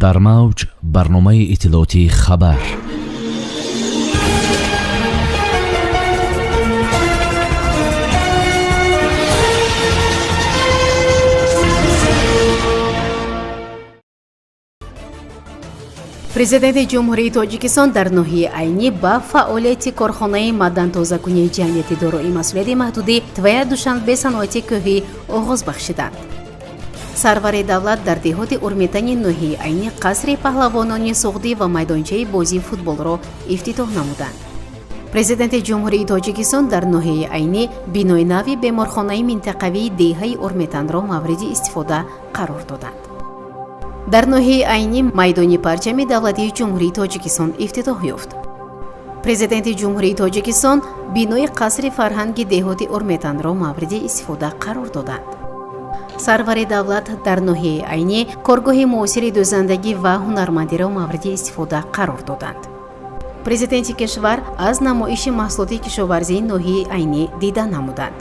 Дар мавҷ барномаи иттилоотии «Хабар». Президенти Ҷумҳурии Тоҷикистон дар ноҳияи Айнӣ ба фаъолияти корхонаи маъдантозакунии ҷамъияти дорои масъулияти маҳдуди ТВЕА Душанбе саноати кӯҳӣ оғоз бахшиданд. Сарвари давлат дар деҳоти Урметани ноҳияи Айнӣ қасри паҳлавонони суғдӣ ва майдончаи бозии футболро ифтитоҳ намуданд. Президенти Ҷумҳурии Тоҷикистон дар ноҳияи Айнӣ бинои нави беморхонаи минтақавии деҳаи Урметанро мавриди истифода қарор доданд. Дар ноҳияи Айнӣ майдони парчами давлатии Ҷумҳурии Тоҷикистон ифтитоҳ ёфт. Президенти Ҷумҳурии Тоҷикистон бинои қасри фарҳанги деҳоти Урметанро мавриди истифода қарор доданд. Сарвари давлат дар ноҳияи Айнӣ коргоҳи муосири дӯзандагӣ ва ҳунармандиро мавриди истифода қарор доданд. Президенти кишвар аз намоиши маҳсулоти кишоварзии ноҳияи Айнӣ дида намуданд.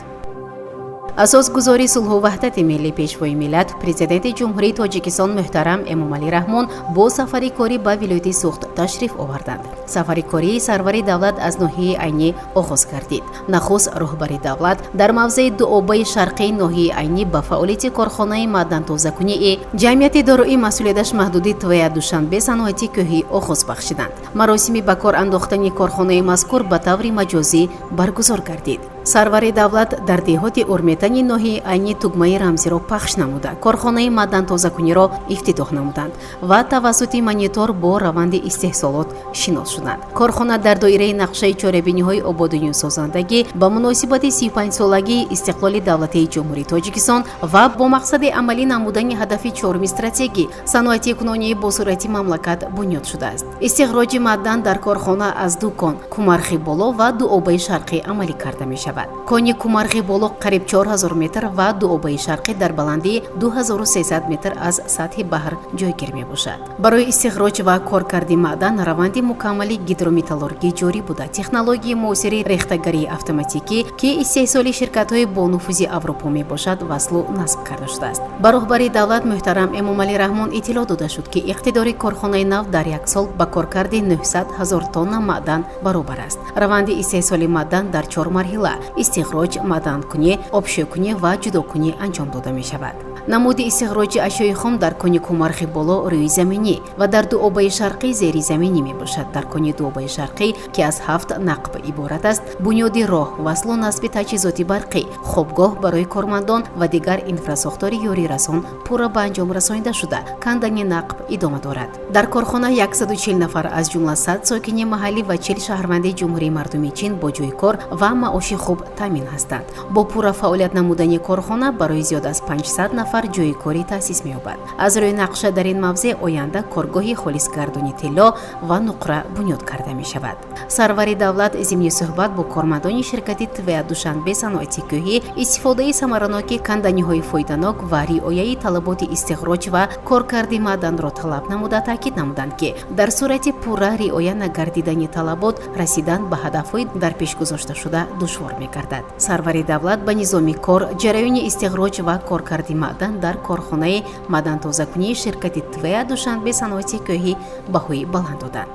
Асосгузори сулҳу ваҳдати миллӣ, Пешвои миллат, Президенти Ҷумҳурии Тоҷикистон муҳтарам Эмомалӣ Раҳмон бо сафари корӣ ба вилояти Суғд ташриф оварданд. Сафари кории сарвари давлат аз ноҳияи Айнӣ оғоз гардид. Нахуст роҳбари давлат дар мавзеи Дуобаи шарқии ноҳияи Айнӣ ба фаъолияти корхонаи маъдантозакунии ҷамъияти дорои масъулияташ маҳдуди ТВЕА Душанбе саноати кӯҳӣ оғоз бахшиданд. Маросими ба кор андохтани корхонаи мазкур ба таври маҷозӣ баргузор гардид. Сарвари давлат дар деҳоти Урметани ноҳияи Айнӣ тугмаи рамзиро пахш намуда, корхонаи маъдантозакуниро ифтитоҳ намуданд ва тавассути монитор бо раванди истеҳсолот шинос шуданд. Корхона дар доираи нақшаи чорабиниҳои ободонию созандагӣ ба муносибати 35-солагии истиқлоли давлатии Ҷумҳурии Тоҷикистон ва бо мақсади амалӣ намудани ҳадафи чоруми стратегӣ саноатикунонии босуръати мамлакат бунёд шудааст. Истихроҷи маъдан дар корхона аз ду кон, Кумархи Боло ва Дуобаи Шарқӣ, амалӣ карда мешавад. Кони Кумархи Боло қариб 4000 метр ва Дуобаи Шарқӣ дар баландии 2300 метр аз сатҳи баҳр ҷойгир мебошад. Барои истихроҷ ва коркарди маъдан раванди мукаммали гидрометаллургӣ ҷорӣ буда, технологияи муосири рехтагарии автоматикӣ, ки истеҳсоли ширкатҳои бонуфузи Аврупо мебошад, васлу насб карда шудааст. Ба роҳбари давлат муҳтарам Эмомалӣ Раҳмон иттилоъ дода шуд, ки иқтидори корхонаи нав дар як сол ба коркарди 900 ҳазор тонна маъдан баробар аст. Раванди истеҳсоли маъдан дар чор марҳила: истихроҷ, маъданкунӣ, обшӯкунӣ ва ҷудокунӣ анҷом дода мешавад. Намуди истихроҷи ашёи хом дар кони Кумархи Боло рӯизаминӣ ва дар Дуобаи Шарқӣ зеризаминӣ мебошад. Дар кони Дуобаи Шарқӣ, ки аз ҳафт нақб иборат аст, бунёди роҳ, васлу насби таҷҳизоти барқӣ, хобгоҳ барои кормандон ва дигар инфрасохтори ёрирасон пурра ба анҷом расонида шуда, кандани нақб идома дорад. Дар корхона 140 нафар, аз ҷумла 100 сокини маҳаллӣ ва 40 шаҳрванди Ҷумҳурии Мардумии Чин, бо ҷойи кор ва маоши хуб таъмин ҳастанд. Бо пурра фаъолият намудани корхона барои зиёд аз 500 нафар ҷойи корӣ таъсис меёбад. Аз рӯи нақша дар ин мавзеъ оянда коргоҳи холисгардони тилло ва нуқра бунёд карда мешавад. Сарвари давлат зимни суҳбат бо кормандони ширкати ТВЕА Душанбе саноати кӯҳӣ истифодаи самараноки канданиҳои фоиданок ва риояи талаботи истихроҷ ва коркарди маъданро талаб намуда, таъкид намуданд, ки дар сурати пурра риоя нагардидани талабот расидан ба ҳадафҳои дар пеш гузошташуда душвор мегардад. Сарвари давлат ба низоми кор, ҷараёни истихроҷ ва коркарди маъдан дар корхонаи маъдантозакунии ширкати ТВЕА Душанбе саноати кӯҳӣ баҳои баланд доданд.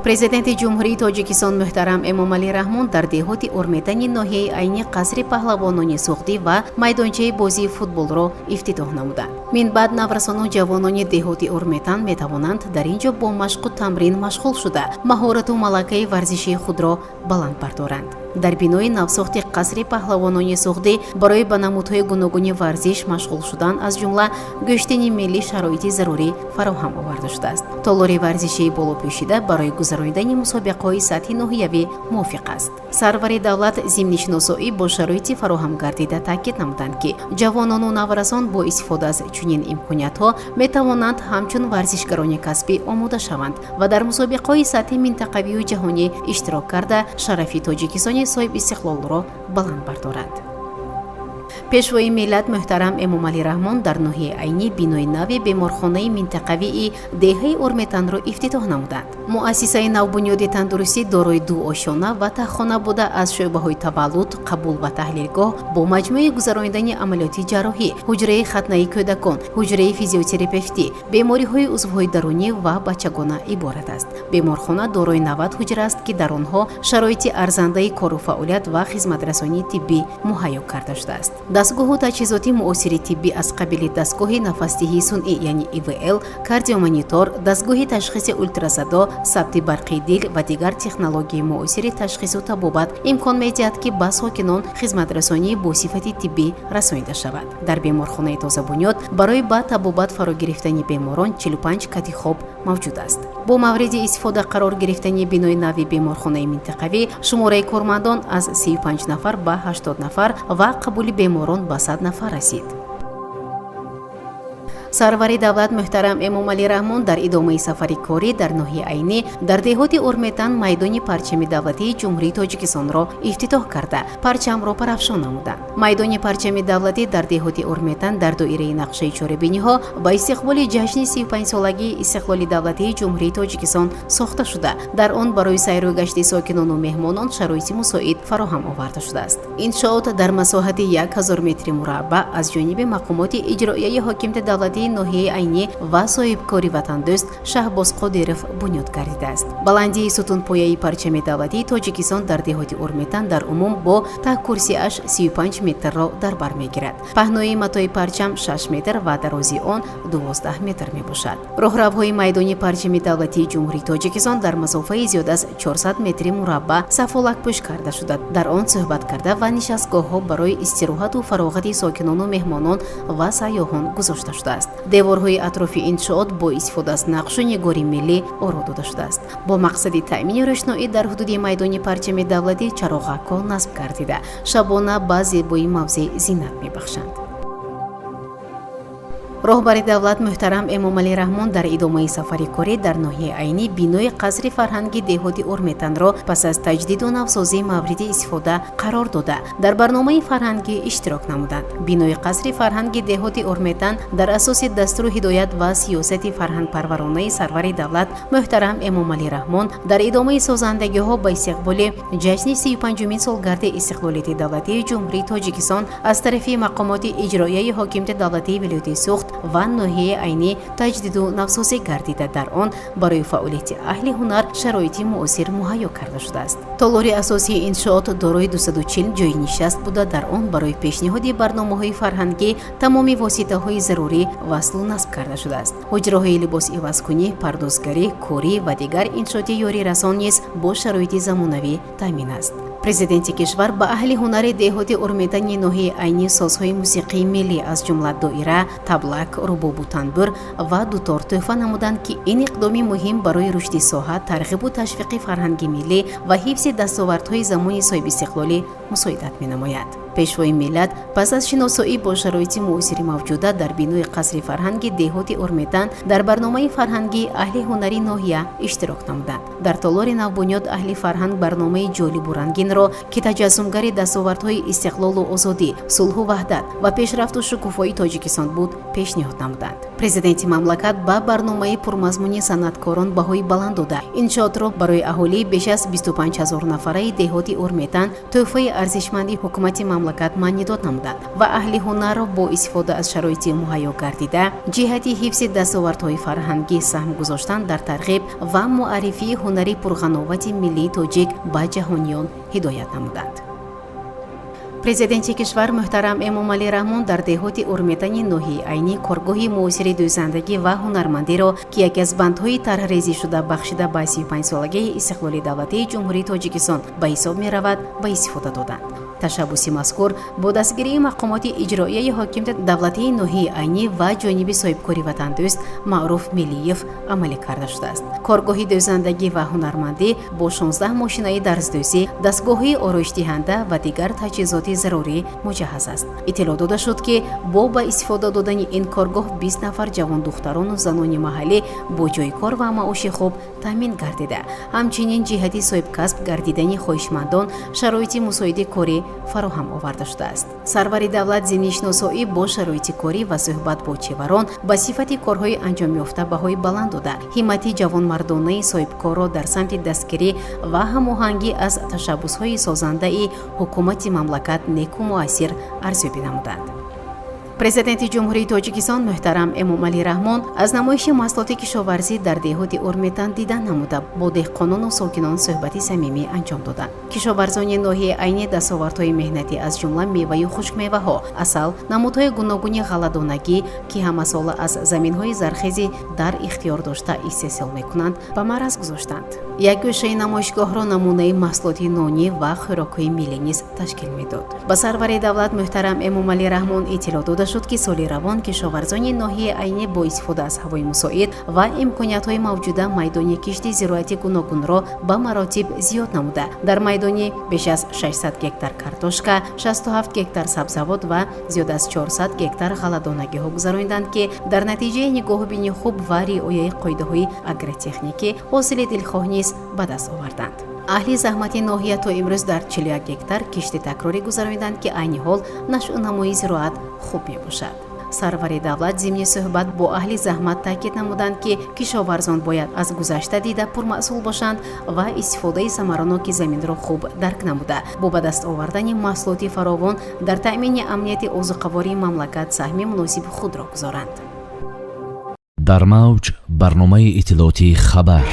Президенти Ҷумҳурии Тоҷикистон муҳтарам Эмомалӣ Раҳмон дар деҳоти Урметани ноҳияи Айнӣ қасри паҳлавонони суғдӣ ва майдончаи бозии футболро ифтитоҳ намуданд. Минбаъд наврасону ҷавонони деҳоти Урметан метавонанд дар ин ҷо бо машқу тамрин машғул шуда, маҳорату малакаи варзишии худро баланд бардоранд. Дар бинои навсохти қасри паҳлавонони суғдӣ барои ба намудҳои гуногуни варзиш машғул шудан, аз ҷумла гӯштини миллӣ, шароити зарурӣ фароҳам оварда шудааст. Толори варзишии болопӯшида барои гузаронидани мусобиқаҳои сатҳи ноҳиявӣ мувофиқ аст. Сарвари давлат зимни шиносоӣ бо шароити фароҳам гардида таъкид намуданд, ки ҷавонону наврасон бо истифода аз чунин имкониятҳо метавонанд ҳамчун варзишгарони касбӣ омода шаванд ва дар мусобиқаҳои сатҳи минтақавию ҷаҳонӣ иштирок карда, шарафи Тоҷикистони соҳибистиқлолро баланд бардоранд. Пешвои миллат муҳтарам Эмомалӣ Раҳмон дар ноҳияи Айнӣ бинои нави беморхонаи минтақавии деҳаи Урметанро ифтитоҳ намуданд. Муассисаи навбунёди тандурустӣ дорои ду ошёна ва таҳхона буда, аз шӯъбаҳои таваллуд, қабул ва таҳлилгоҳ бо маҷмӯи гузаронидани амалиёти ҷарроҳӣ, ҳуҷраи хатнаи кӯдакон, ҳуҷраи физиотерапевтӣ, бемориҳои узвҳои дарунӣ ва бачагона иборат аст. Беморхона дорои 90 ҳуҷра аст, ки дар онҳо шароити арзандаи кору фаъолият ва хизматрасонии тиббӣ муҳайё карда шудааст. Дастгоҳу таҷҳизоти муосири тиббӣ аз қабили дастгоҳи нафасдиҳии сунъӣ, яъне ИВЛ, кардиомонитор, дастгоҳи ташхиси ултрасадо, сабти барқии дил ва дигар технологияи муосири ташхису табобат имкон медиҳад, ки ба сокинон хизматрасонии бо сифати тиббӣ расонида шавад. Дар беморхонаи тозабунёд барои ба табобат фаро гирифтани беморон 45 кати хоб мавҷуд аст. Бо мавриди истифода қарор гирифтани бинои нави беморхонаи минтақавӣ шумораи кормандон аз 35 нафар ба 80 нафар ва қабули беморон ба 100 нафар расид. Сарвари давлат муҳтарам Эмомалӣ Раҳмон дар идомаи сафари корӣ дар ноҳияи Айнӣ дар деҳоти Урметан майдони парчами давлатии Ҷумҳурии Тоҷикистонро ифтитоҳ карда, парчамро парафшон намуданд. Майдони парчами давлатӣ дар деҳоти Урметан дар доираи нақшаи чорабиниҳо ба истиқболи ҷашни 35-солагии истиқлоли давлатии Ҷумҳурии Тоҷикистон сохта шуда, дар он барои сайру гашти сокинону меҳмонон шароити мусоид фароҳам оварда шудааст. Иншоот дар масоҳати 1000 метри мураббаъ аз ҷониби мақомоти иҷроияи ҳокимияти давлатии ноҳияи Айнӣ ва соҳибкори ватандӯст Шаҳбоз Қодиров бунёд гардидааст. Баландии сутунпояи парчами давлатии Тоҷикистон дар деҳоти Урметан дар умум бо таҳкурсиаш 35 метрро дар бар мегирад. Паҳноии матои парчам 6 метр ва дарозии он 12 метр мебошад. Роҳравҳои майдони парчами давлатии Ҷумҳурии Тоҷикистон дар масофаи зиёд аз 400 метри мураббаъ сафолакпӯш карда шуда, дар он суҳбат карда ва нишастгоҳҳо барои истироҳату фароғати сокинону меҳмонон ва сайёҳон гузошта шудааст. Деворҳои атрофи иншоот бо истифода аз нақшу нигори миллӣ оро дода шудааст. Бо мақсади таъмини рӯшноӣ дар ҳудуди майдони парчами давлатӣ чароғакҳо насб гардида, шабона ба зебоии мавзеъ зинат мебахшанд. Роҳбари давлат муҳтарам Эмомалӣ Раҳмон дар идомаи сафари корӣ дар ноҳияи Айнӣ бинои қасри фарҳанги деҳоти Урметанро пас аз таҷдиду навсозӣ мавриди истифода қарор дода, дар барномаи фарҳангӣ иштирок намуданд. Бинои қасри фарҳанги деҳоти Урметан дар асоси дастуру ҳидоят ва сиёсати фарҳангпарваронаи сарвари давлат муҳтарам Эмомалӣ Раҳмон дар идомаи созандагиҳо ба истиқболи ҷашни 35-умин солгарди истиқлолияти давлатии Ҷумҳурии Тоҷикистон аз тарафи мақомоти иҷроияи ҳокимияти давлатии вилояти Суғд ва ноҳияи Айнӣ таҷдиду навсозӣ гардида, дар он барои фаъолияти аҳли ҳунар шароити муосир муҳайё карда шудааст. Толори асосии иншоот дорои 240 ҷойи нишаст буда, дар он барои пешниҳоди барномаҳои фарҳангӣ тамоми воситаҳои зарурӣ васлу насб карда шудааст. Ҳуҷраҳои либосивазкунӣ, пардозгарӣ, корӣ ва дигар иншооти ёрирасон низ бо шароити замонавӣ таъмин аст. Президенти кишвар ба аҳли ҳунари деҳоти Урметани ноҳияи Айнӣ созҳои мусиқии миллӣ, аз ҷумла доира, таблак, рубобу танбур ва дутор тӯҳфа намуданд, ки ин иқдоми муҳим барои рушди соҳа, тарғибу ташвиқи фарҳанги миллӣ ва ҳифзи дастовардҳои замони соҳибистиқлолӣ мусоидат менамояд. Пешвои миллат пас аз шиносоӣ бо шароити муосири мавҷуда дар бинои қасри фарҳанги деҳоти Урметан дар барномаи фарҳангии аҳли ҳунари ноҳия иштирок намуданд. Дар толори навбунёд аҳли фарҳанг барномаи ҷолибу рангинро, ки таҷассумгари дастовардҳои истиқлолу озодӣ, сулҳу ваҳдат ва пешрафту шукуфоии Тоҷикистон буд, пешниҳод намуданд. Президенти мамлакат ба барномаи пурмазмуни санъаткорон баҳои баланд дода, иншоотро барои аҳолии беш аз 25 ҳазор нафараи деҳоти Урметан тӯҳфаи арзишманди ҳукумати мамлакат маънидод намуданд ва аҳли ҳунарро бо истифода аз шароити муҳайё гардида ҷиҳати ҳифзи дастовардҳои фарҳангӣ саҳм гузоштан дар тарғиб ва муаррифии ҳунари пурғановати миллии тоҷик ба ҷаҳониён ҳидоят намуданд. Президенти кишвар муҳтарам Эмомалӣ Раҳмон дар деҳоти Урметани ноҳияи Айнӣ коргоҳи муосири дӯзандагӣ ва ҳунармандиро, ки яке аз бандҳои тарҳрезишуда бахшида ба 35-солагии истиқлоли давлатии Ҷумҳурии Тоҷикистон ба ҳисоб меравад, ба истифода доданд. Ташаббуси мазкур бо дастгирии мақомоти иҷроияи ҳокимияти давлатии ноҳияи Айнӣ ва ҷониби соҳибкори ватандӯст Маъруф Миллиев амалӣ карда шудааст. Коргоҳи дӯзандагӣ ва ҳунармандӣ бо 16 мошинаи дарздӯзӣ, дастгоҳҳои ороишдиҳанда ва дигар таҷҳизоти зарурӣ муҷаҳҳаз аст. Иттилоъ дода шуд, ки бо ба истифода додани ин коргоҳ 20 нафар ҷавондухтарону занони маҳаллӣ бо ҷойи кор ва маоши хуб таъмин гардида, ҳамчунин ҷиҳати соҳибкасб гардидани хоҳишмандон шароити мусоиди корӣ. Фароҳам оварда шудааст. Сарвари давлат зимни шиносоӣ бо шароити корӣ ва суҳбат бо чеварон ба сифати корҳои анҷомёфта баҳои баланд дода, ҳиммати ҷавонмардонаи соҳибкорро дар самти дастгирӣ ва ҳамоҳангӣ аз ташаббусҳои созандаи ҳукумати мамлакат неку муассир арзёбӣ намуданд. Президенти Ҷумҳурии Тоҷикистон муҳтарам Эмомалӣ Раҳмон аз намоиши маҳсулоти кишоварзӣ дар деҳоти Урметан дидан намуда, бо деҳқонону сокинон суҳбати самимӣ анҷом доданд. Кишоварзони ноҳияи Айнӣ дастовардҳои меҳнатӣ, аз ҷумла меваю хушкмеваҳо, асал, намудҳои гуногуни ғалладонагӣ, ки ҳамасола аз заминҳои зархези дар ихтиёр дошта истеҳсол мекунанд, ба маъраз гузоштанд. Як гӯшаи намоишгоҳро намунаи маҳсулоти нонӣ ва хӯрокҳои миллӣ низ ташкил медод. Ба сарвари давлат муҳтарам Эмомалӣ Раҳмон иттилоъ дода шуд, ки соли равон кишоварзони ноҳияи Айнӣ бо истифода аз ҳавои мусоид ва имкониятҳои мавҷуда майдони кишти зироати гуногунро ба маротиб зиёд намуда, дар майдони беш аз 600 гектар картошка, 67 гектар сабзавот ва зиёд аз 400 гектар ғалладонагиҳо гузарониданд, ки дар натиҷаи нигоҳубини хуб ва риояи қоидаҳои агротехникӣ ҳосили дилхоҳ низ ба даст оварданд. Аҳли заҳмати ноҳия то имрӯз дар 41 гектар кишти такрорӣ гузарониданд, ки айни ҳол нашъунамои зироат хуб мебошад. Сарвари давлат зимни суҳбат бо аҳли заҳмат таъкид намуданд, ки кишоварзон бояд аз гузашта дида пурмасъул бошанд ва истифодаи самараноки заминро хуб дарк намуда, бо ба даст овардани маҳсулоти фаровон дар таъмини амнияти озуқавории мамлакат саҳми муносиби худро гузоранд. Дар мавҷ барномаи иттилоотии «Хабар».